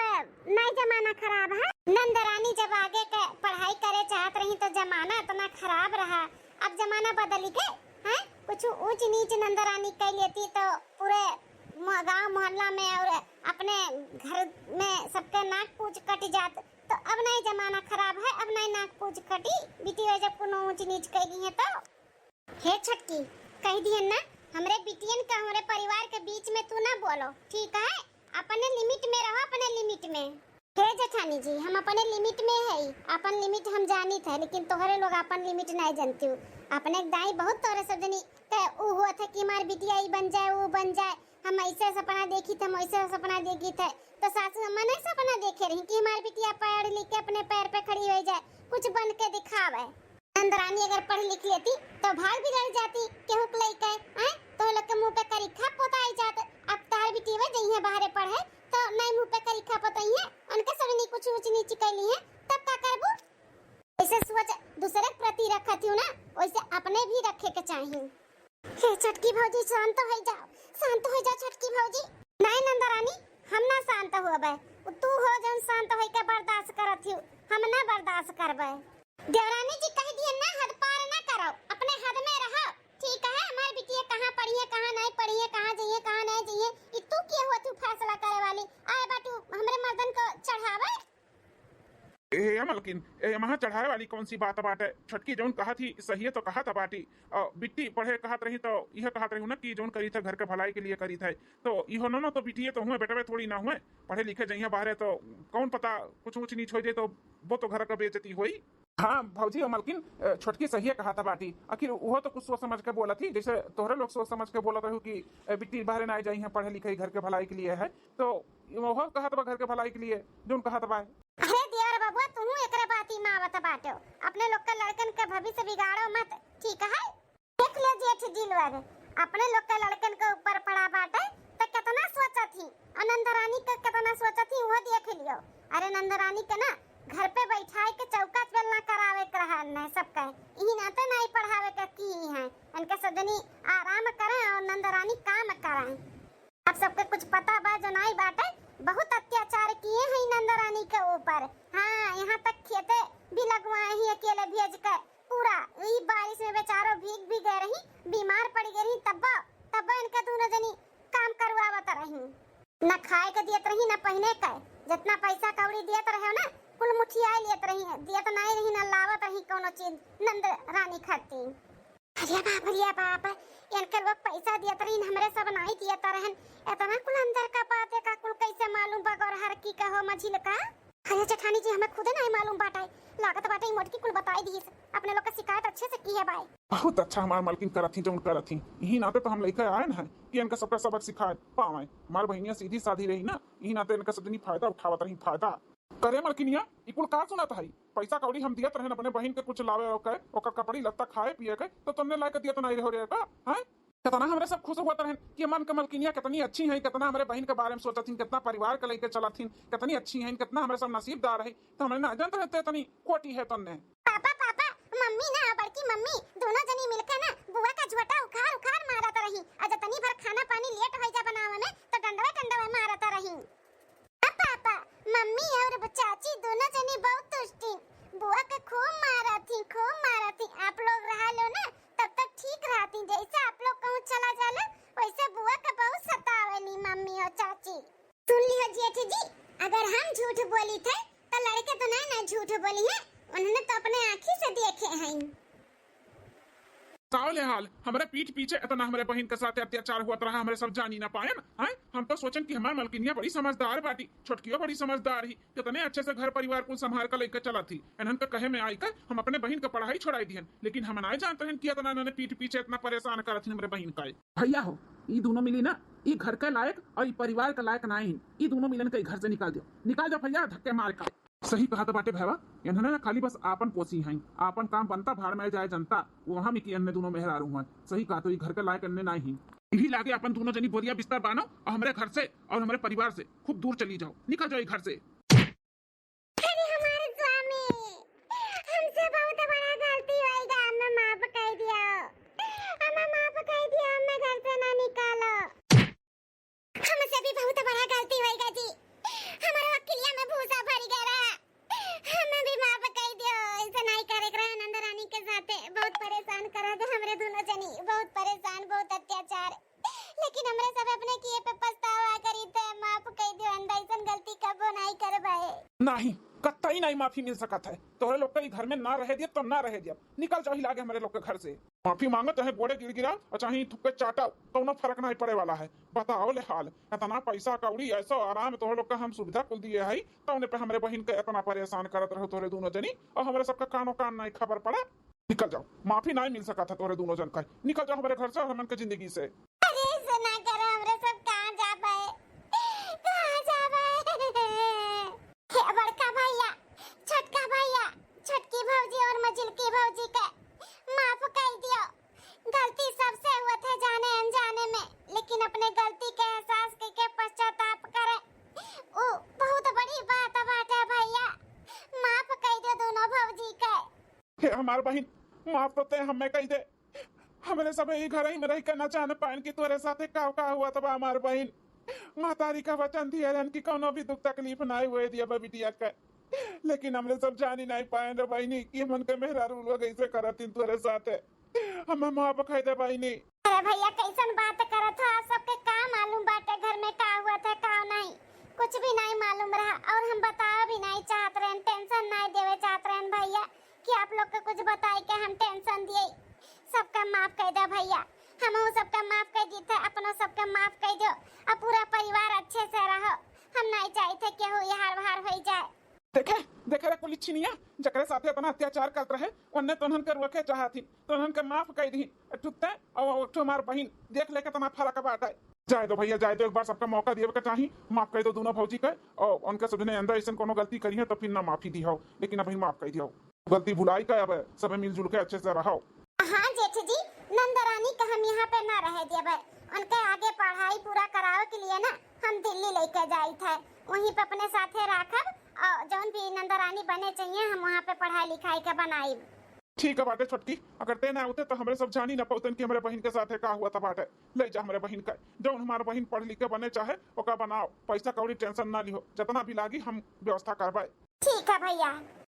नाहीं जमाना खराब है? नंदरानी जब आगे के पढ़ाई करे चाहत रही तो जमाना इतना खराब रहा, अब जमाना बदल गए हैं। कुछ ऊंच नीच नंदरानी कह लेती तो पूरे म-, गांव मोहल्ला में और अपने घर में सबके नाक पूछ कट जात। तो अब नाहीं जमाना खराब है, अब नाहीं नाक पूछ कटी। बिटिया जब कोनो ऊंच नीच कइली है तो। हे छोटकी, कह दिहन ना, हमरे बिटियन का हमरे परिवार के बीच में तू ना बोलो, ठीक है? अपने limit में रहो, अपने limit में। हे जेठानी जी, हम अपने limit में है, अपन limit हम जानित है, लेकिन तोहरे लोग अपन limit नहीं जानती हो। अपने दाई बहुत तोहरे सब जनी के ऊ हुआ था कि हमार बिटिया ई बन जाए, ऊ बन जाए, हम ऐसे सपना देखी थे, हम ऐसे सपना देखी थे। तो सासू अम्मा नहीं सपना देखे रही कि हमार बिटिया पढ़ लिख के अपने पैर पे खड़ी हो जाए, कुछ बन के दिखावे। नंदरानी अगर पढ़ लिख लेती तो भाग बिगड़ जाती, केहू के लइके, हैं? तो लोग के मुंह पे करिखा पोताई जात। अब तार बिटिया जइहे बाहरे पढ़े तो नहीं मुंह पे करिखा पोतइहे, उनके सबनी कुछ ऊंच नीच कैली है, तब का करबू? ऐसे सोच दूसरे के प्रति रखत हूँ ना, वैसे अपने भी रखे के चाहिए। हे छोटकी भौजी, शांत हो जाओ, शांत हो जाओ छोटकी भौजी। नहीं नंदरानी, हम ना शांत होबे, तू हो जौन शांत होई के बर्दाश्त करत हूँ, हम ना बर्दाश्त करबे। देवरानी जी कह दिए ना, हद पार ना करो, अपने हद में रहो, ठीक है? हमार बिटिया कहाँ पढ़ी है, कहाँ नहीं पढ़ी है, कहाँ जाइए, कहाँ नहीं जाइए, ई तू के हुआ तू फैसला करे वाली? आए बाटू हमरे मर्दन को चढ़ावे। ए, ए मलकिन, ए, यहाँ चढ़ाए वाली कौन सी बात बाटे? छोटकी जौन कहत ही सही है तो कहत बाटी। और बिट्टी पढ़े कहत रही तो यह कहत रही ना कि जौन करी था घर के भलाई के लिए करी था। तो इहो नो, नो तो बिटिए तो हुए, बेटवे थोड़ी ना हुए, पढ़े लिखे जइहे बाहरे तो कौन पता कुछ ऊंच नीच हो जाए तो वो तो घर का बेइज्जती होई। हाँ भौजी और मलकिन, अ, छोटकी सही है कहत बाटी। आखिर वो तो कुछ सोच समझ के बोलत ही, जैसे तोहरे लोग सोच समझ के बोलत रहू कि, अ, बिट्टी बाहरे ना जाइहे, पढ़े लिखे घर के भलाई के लिए है, तो वो कहत बा घर के भलाई के लिए जौन कहत बा। अरे देवर बबुआ, तुहू एकरे बाती में आवत बाटो। अपने लोग के लड़कन के भविष्य बिगाड़ो मत, ठीक है? देख लो जेठ जी लोग, अपने लोग के लड़कन के ऊपर पड़ा बाटे, त कितना सोचत ही, अनंत रानी के कितना सोचत ही, वो देख लियो। अरे नंदरानी के ना घर पे बैठाए के चौका बेलना करावे के रहा न सबके, इही नाते नहीं पढ़ावे के की है। इनके सजनी आराम करें और नंदरानी काम करें। आप सबके कुछ पता बा जो नाई बाटे, बहुत अत्याचार किए हैं नंदरानी के ऊपर। हाँ, यहाँ तक खेते भी लगवाए ही अकेले भेज के, पूरा ई बारिश में बेचारो भीग भी गए रही, बीमार पड़ गए रही, तब तब इनके दोनों जनी काम करवावत रही, न खाए के दियत रही न पहने के। जितना पैसा कौड़ी दियत रहे हो ना, कुल मुठिया लेत रही, दियत नाई रही ना लावत रही कौनो चीज नंद रानी खाती। अरे बाप रे बाप, इनके लोग पैसा दियत रही, हमरे सब नाई दियत रहन। इतना कुल अंदर का बात है का, कुल कैसे मालूम बगौर हर की कहो मझिल का? अरे जेठानी जी, हमें खुदे नाई मालूम बाटे, लागत बाटे ई मोटकी कुल बताई दीस। अपने लोग का शिकायत अच्छे से की है बाय। बहुत अच्छा हमार मालकिन करत ही जौन करत ही। यही नाते तो हम लइके आए न है कि इनका सबका सबक सिखाए पावे। हमार बहिनिया सीधी साधी रही ना, यही नाते इनका सब जनी फायदा उठावत रही, फायदा। करे मलकिनिया, ई कुल का सुनात हई? पैसा कौड़ी हम दियत रहन अपने बहिन के कुछ लावे ओके, ओकर कपड़ी लत्ता खाए पिए के, तो तुमने लाके दियत नाई रहो रे का, हैं? कितना हमरे सब खुश होत रहन कि मन के मलकिनिया कितनी अच्छी हैं, कितना हमरे बहिन के बारे में सोचत हिन, कितना परिवार के लेके चलत हिन, कितनी अच्छी हैं, कितना हमरे सब नसीबदार है। तो हमरे ना जानत रहते इतनी कोटी है तुमने। पापा, पापा, मम्मी ना, बड़की मम्मी, दोनों जनी मिलके ना बुआ का झोटा उखाड़ उखाड़ मारत रही। और जतनी भर खाना पानी लेट हो जा बनावे में, तो डंडवे डंडवे मारत रही। अब पापा, मम्मी और चाची दोनों जनी बहुत दुष्टिन। बुआ के खूब मारत ही, खूब मारत ही। आप लोग रहा लो ना, तब तक ठीक रहती। जैसे आप लोग कहूँ चला जाला, वैसे बुआ के बहुत सतावेली मम्मी और चाची। सुन लियो जेठ जी, अगर हम झूठ बोली थे, तो लड़के तो नहीं ना झूठ बोली है, उन्होंने तो अपने आँखी से देखे हैं। सावले हाल, हमरे पीठ पीछे इतना हमरे बहिन के साथ अत्याचार हुआ रहा, हमरे सब जानी ना पाएन, हैं? हम तो सोचन कि हमार मलकिनिया बड़ी समझदार बाटी, छोटकियो बड़ी समझदार ही, कितने अच्छे से घर परिवार कुल संभाल के लेके चलत ही। इन्हन के कहे में आई के हम अपने बहिन के पढ़ाई छोड़ाई दिहन, लेकिन हम ना जानत रहन कि इतना इन्होंने पीठ पीछे इतना परेशान करत ही हमरे बहिन का। भैया हो, ई दोनों मिली ना, ई घर के लायक और ई परिवार के लायक ना ही। ई दोनों मिलन के ई घर से निकाल दियो, निकाल दियो भैया, धक्के मार के। सही कहत बाटे भैया, इन्हने ना खाली बस आपन पोसी हैं, आपन काम बनता भाड़ में जाए जनता, वो हम ही कि इन्हने दोनों मेहरारू हैं। सही कहा तो ई घर के लायक इन्हने ना ही। यही लागे अपन दोनों जनी बोरिया बिस्तर बानो और हमरे घर से और हमरे परिवार से खूब दूर चली जाओ, निकल जाओ ई घर से। अरे हमारे स्वामी, हमसे बहुत बड़ा गलती होइगा, हमें माफ कर दियो, हमें माफ कर दियो, हमें घर से ना निकालो। हमसे भी बहुत बड़ा गलती होइगा जी, हमारे वकिलिया में भूसा भर गया रहा, हमें भी माफ कर दियो, ऐसे नहीं करे के रहे नंद रानी के साथे, बहुत परेशान करा दे हमरे दोनों जनी, बहुत परेशान, बहुत अत्याचार। लेकिन हमरे सब अपने किए पे पछतावा करी थे, माफ कई दियो, आइंदा ऐसन गलती कबो नहीं करबे। नहीं, कतई नहीं माफी मिल सकत है। तोहरे लोग के ई घर में ना रहे दियब, तो ना रहे दियब। निकल जाओ हिला के हमरे लोग के घर से। माफी मांगो, चाहे गोड़े गिड़गिड़ाओ और चाहे थुक्के चाटाओ, कौनो फर्क नहीं पड़े वाला है। बताओ ले हाल, इतना पैसा कौड़ी, ऐसो आराम तोहरे लोग का हम सुविधा कुल दिए हई, तौने पे हमरे बहिन के इतना परेशान करत रहो तोहरे दोनों जनी, और हमरे सबका कानो कान नहीं खबर पड़ा। निकल जाओ, माफी नाहीं मिल सकत है तोहरे दोनों जन का। निकल जाओ हमरे घर से और हमन के जिंदगी से। अरे ऐसे ना करो, हमरे सब कहाँ जाबे, कहाँ जाबे? हे बड़का भैया, छोटका भैया, छोटकी भौजी और मझिलकी भौजी के माफ कर दियो। गलती सबसे हुआ था जाने अनजाने में, लेकिन अपने गलती के एहसास करके पश्चाताप करे, उ बहुत बड़ी बात बाटे भैया। माफ कर दियो दोनों भौजी के। हे हमार बहिन, माफ तो ते हमें कही दे। हमरे सब ई घर ही में रह के ना जान पाएन कि तोरे साथे का का हुआ तबा हमार बहिन। महतारी का वचन दिए रहन कि कौनो भी दुख तकलीफ नाई हुए दिया बा बिटिया के, लेकिन हमरे सब जानी नाई पाएन रे बहिनी कि हमन के मेहरारू लोग ऐसे करतिन तोरे साथे। हमें माफ कह दे बहिनी। अरे भैया, कैसन बात करत हो? आप सबके का मालूम बाटे घर में का हुआ था, का नहीं? कुछ भी नहीं मालूम रहा और हम बतावे भी नहीं चाहत रहन, टेंशन नहीं देवे चाहत रहन भैया कि आप लोग के कुछ बताई के हम टेंशन दिए। सबका माफ कर दे भैया, हमहू सबका माफ कर दी थे, अपनो सबका माफ कर दो। अब पूरा परिवार अच्छे से रहो, हम नहीं चाहते केहू ये हार बाहर हो जाए। देखे, देखे रे कुलिछिनिया, जकरे साथे इतना अत्याचार करत रहे, ओन्ने तोहन के रोके चाहत ही, तोहन के माफ कर दी। ठुत्ते और ठु हमार बहिन, देख ले कितना फर्क बाटे। जाए दो भैया, जाए दो, एक बार सबका मौका दिए के चाही, माफ कर दो दोनों भौजी के, और उनके सुधने अंदर ऐसन कोनो गलती करी है तो फिर ना माफी दी हो, लेकिन अभी माफ कर दियो। गलती भुलाई का अब सबे मिलजुल के अच्छे से रहो। हाँ जेठ जी, नंद रानी के हम यहाँ पे ना रहे देबे, उनके आगे पढ़ाई पूरा करावे के लिए ना हम दिल्ली लेके जाई थे, वहीं पे अपने साथे राखब और जौन भी नंद रानी बने चाहिए हम वहाँ पे पढ़ाई लिखाई के बनाई। ठीक है बाटे छोटकी, अगर ते ना होते तो हमरे सब जानी ना पौतन कि हमरे बहिन के साथे का हुआ था बाटे। ले जा हमरे बहिन का, जौन हमार बहिन पढ़ लिख के बने चाहे ओका बनाओ, पैसा कौड़ी टेंशन ना लिहो, जितना भी लागी हम व्यवस्था करबे। ठीक है भैया,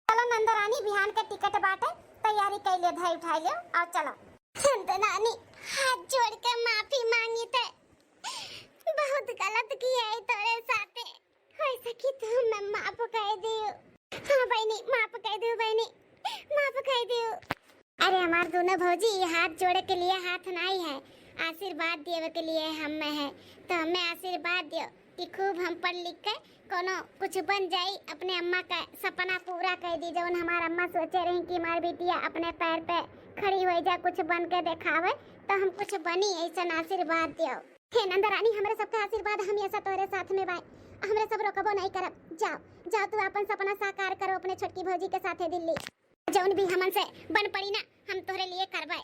चलो नंदरानी, बिहान के टिकट बाटे, तैयारी कर ले, धाई उठाई ले और चलो। नंदरानी, हाथ जोड़ के माफी मांगी थे, बहुत गलत किया है तोरे साथे, हो सकी तो तो भौजी, ये हाथ जोड़े के लिए हाथ नाई है, आशीर्वाद देवे के लिए हमें है। तो हमें आशीर्वाद दियो कि खूब हम पढ़ लिख के कोनो कुछ बन जाई, अपने अम्मा का सपना पूरा कर दी, जौन हमार अम्मा सोचे रही कि हमार बिटिया अपने पैर पे खड़ी हो जा, कुछ बन के देखावे, तो हम कुछ बनी, ऐसा आशीर्वाद दियो। हे नंदरानी, हमरे सबका आशीर्वाद हमेशा तोहरे साथ में बाय, हमरे सब रोकबो नहीं करब। जाओ, जाओ, तू अपन सपना साकार करो अपने छोटकी भौजी के साथे दिल्ली। जौन भी हमन से बन पड़ी ना, हम तोहरे लिए करबे।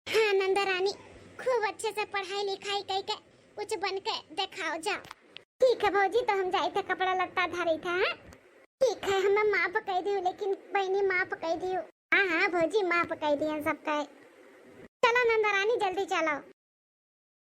हाँ नंदरानी, खूब अच्छे से पढ़ाई लिखाई कई के कुछ बन के देखाओ, जाओ। ठीक है भौजी, तो हम जाई थे, कपड़ा लत्ता धरी थे। हाँ ठीक है, हमें माफ कई दियो, लेकिन बहनी माफ कई दियो। हाँ हाँ भौजी, माफ कई दियो सबका। चलो नंदरानी, जल्दी चलो।